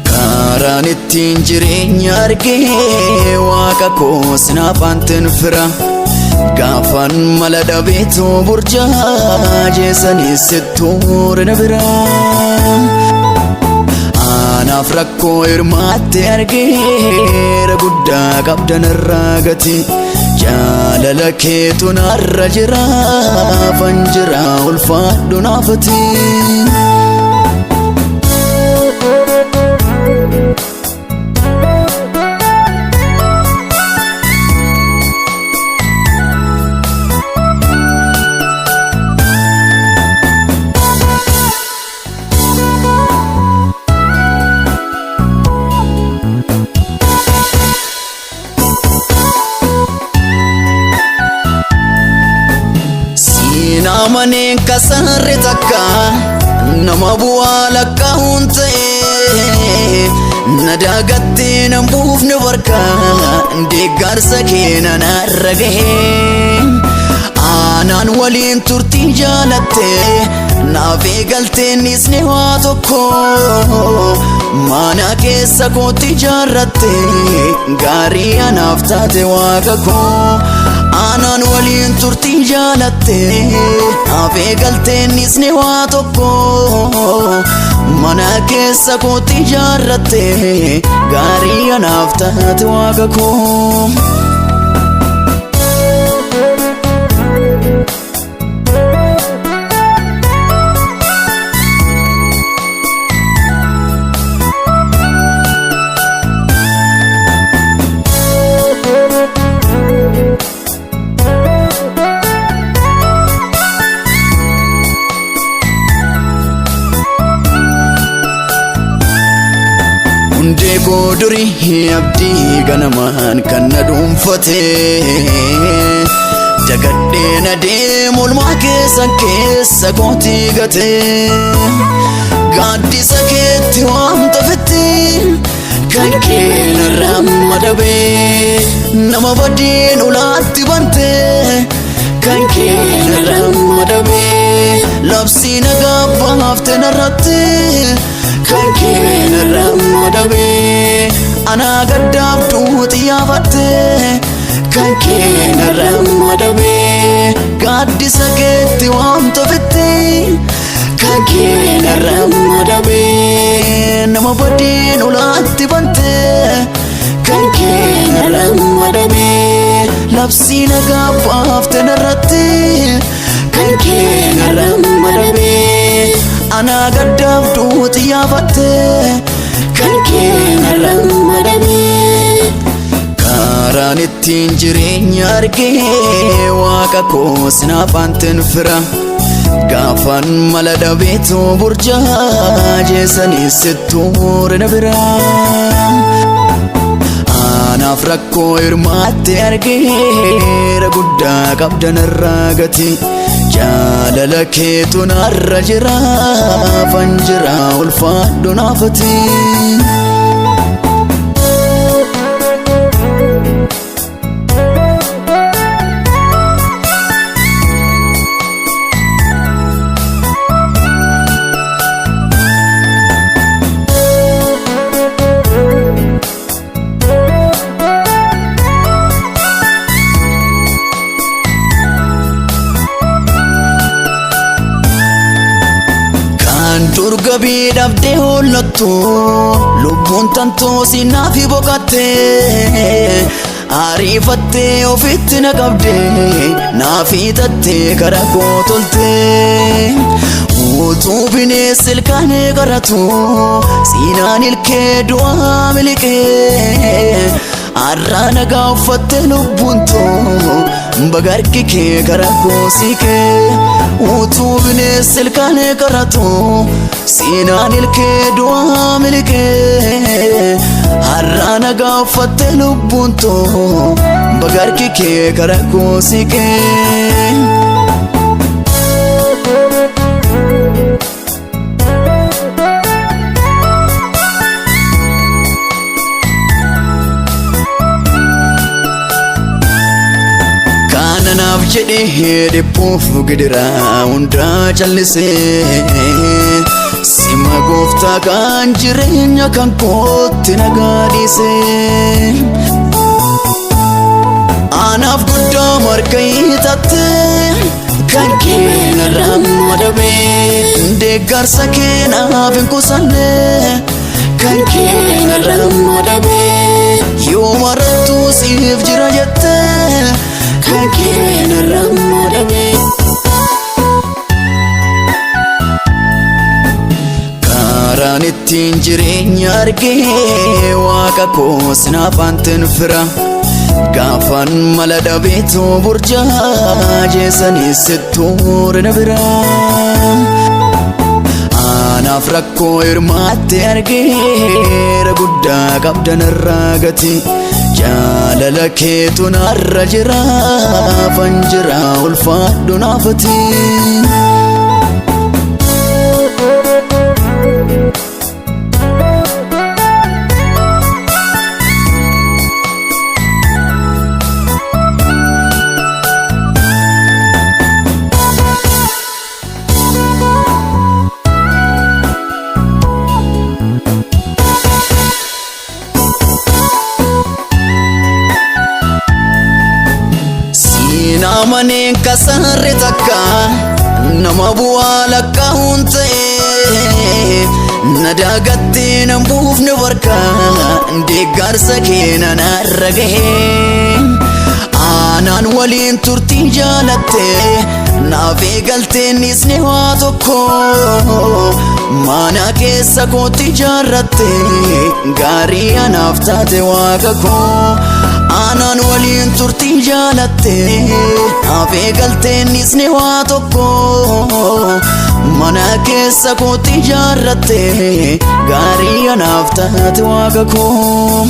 Karaan ittiin jireenya argee waaqa koo sinaafaantin fira. Gaafan mala dhabeetu burjaajeessanii sittuure na bira. Anaaf rakkoo hirmaatte argeera guddaa qabdan irraa gati. Jaalala keetu narra jira fan jira ulfaadhu naafati. Siinaa maneen kasarre takka nama bu'aa lakkaa'uun ta'e na daagattee nan buufne barka deeggarsa kee nan har'a gahe. Aanaan waliin turtii jaalatte naaf eegalteen dhiisne waa tokko mana keessa kootti jaarratte gaarii anaaf taate waaqa koo. Aanaan waliin turtii jaalatte naaf eegalteen dhiisne waa tokko mana keessa kootti jaarratte gaarii anaaf taate waaqa koo. Hundee koo durii abdii ganamaan kan na dhuunfate dagadhee na deemu olmaa keessan keessa kootii gate gaaddisa keetti waamta fitti kan kee narraa madabee nama badiin ulaatti bante kan kee narraa madabee labsii nagaa baafte narratti kan kee narraa madabee anaa gaddaaf duuti yaafatte kan kee narraa madabee gaaddisa keetti waamta fitti kan kee narraa madabee nama badiin ulaatti bante kan kee narraa madabee labsii nagaa baafte narratti kan kee narraa madabee anaa gaddaaf duuti yaafatte kan kee narraa madabee. Karaan ittiin jireenya argee waaqa koo sinaafaantin fira. Gaafan mala dhabeetu burjaajeessanii sittuure na bira. Anaaf rakkoo hirmaatte argeera guddaa qabdan irraa gati. Jaalala keetu narra jira fan jira ulfaadhu naafati. Kan dur gabii dhabdee hollattu lubbuun tantoo siinaaf boqotte ariifattee ofitti na qabde naaf hiixattee karaa koo tolte. Utuu bineensi ilkaanii qaratu siinaan ilkee du'aa miliqee har'a nagaa uffatte lubbuun too bagarki kee karaa koo siiqee. Utuu bineensi ilkaanii qaratu siinaan ilkee du'aa miliqee har'a nagaa uffatte lubbuun too bagarki kee karaa koo siiqee. Kananaaf jedhee dhiphuuf gidiraa hundaa callisee, sima gooftaa kan jireenya kan kootti nagaa dhiisee. Anaaf guddaa marga hiixattee kan kee narraa madabee, deeggarsa kee naaf hin qusanne kan kee narraa madabee, yoo marattuu siif jira jettee kan kee narraa madabee. Karaan ittiin jireenya argee waaqa koo sinaaf aanteen fira. Gaafan mala dhabeetu burjaa jeessanii sittuu na bira. Anaaf rakkoo hirmaatte argeera guddaa qabdan irraa gati. Jaalala keetu narra jira fan jira ulfaadhu naafati. Siinaa maneen kasarre takka nama bu'aa lakkaa'uun ta'e, na daagattee nan buufne barka deeggarsa kee narra gahee. Aanaan waliin turtii jaalatte naaf eegaltee nisne waa tokko, mana keessa kootti jaarratte gaarii anaaf taate waaqa koo. Aanaan waliin turtii jaalatte naaf eegaltee nisne waa tokko, mana keessa kootti jaarratte gaarii anaaf taate waaqa koo.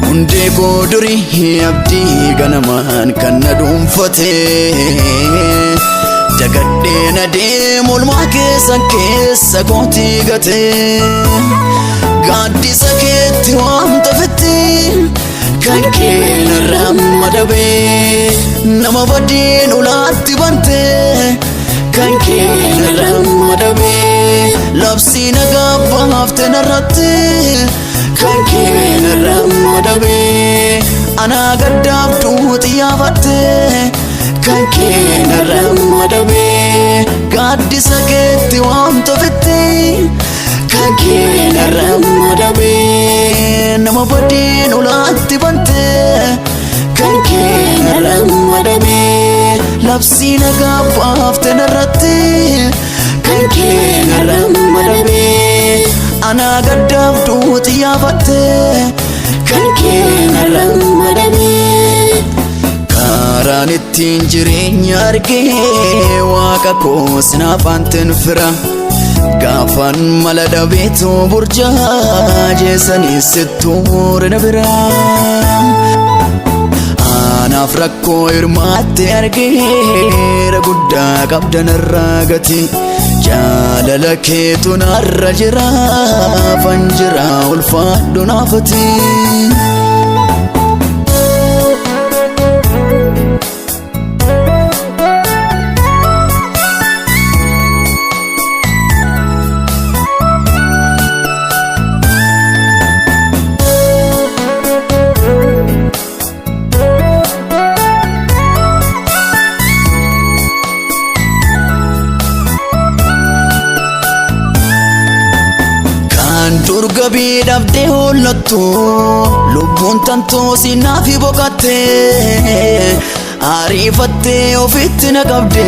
Hundee koo durii abdii ganamaan kan na dhuunfate, dagadhee na deemu olmaa keessan keessa kootii gate. Gaaddisa keetti waamta fetti kan kee narraa madabee, nama badiin ulaatti bante kan kee narraa madabee, labsii nagaa baafte narratti kan kee narraa madabee, anaa gaddaaf duuti yaafatte kan kee narraa madabee, gaaddisa keetti waamta fetti kan kee narraa madabee, nama badiin ulaatti bante kan kee narraa madabee, labsii nagaa baafte narratti kan kee narraa madabee, anaa gaddaaf duuti yaafatte kan kee narraa madabee. Karaan ittiin jireenya argee waaqa koo sinaaf aanteen fira. Gaafan mala dhabeetu burjaa jeessanii sittuu na bira. Anaaf rakkoo hirmaatte argeera guddaa qabdan irraa gati. Jaalala keetu narra jira fan jira ulfaadhu naafati. Kan dur gabii dhabdee hollattu lubbuun tantoo sinaafi boqotte, ariifattee ofitti na qabde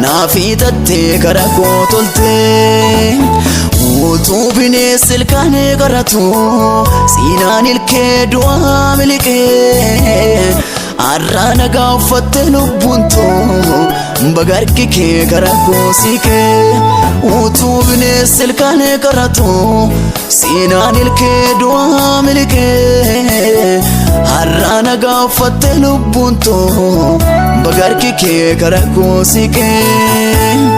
naafi tattee karaa koo tolte. Utuu bineensi ilkaanee qaratu siinaan ilkee du'aa miliqee, har'a nagaa uffatte lubbuun too bagarki kee karaa koo siqee. Utuu bineensi ilkaan qaratu siinaan ilkee du'aa miliqee har'a nagaa uffatte lubbuun too bagarki kee karaa koo siqee.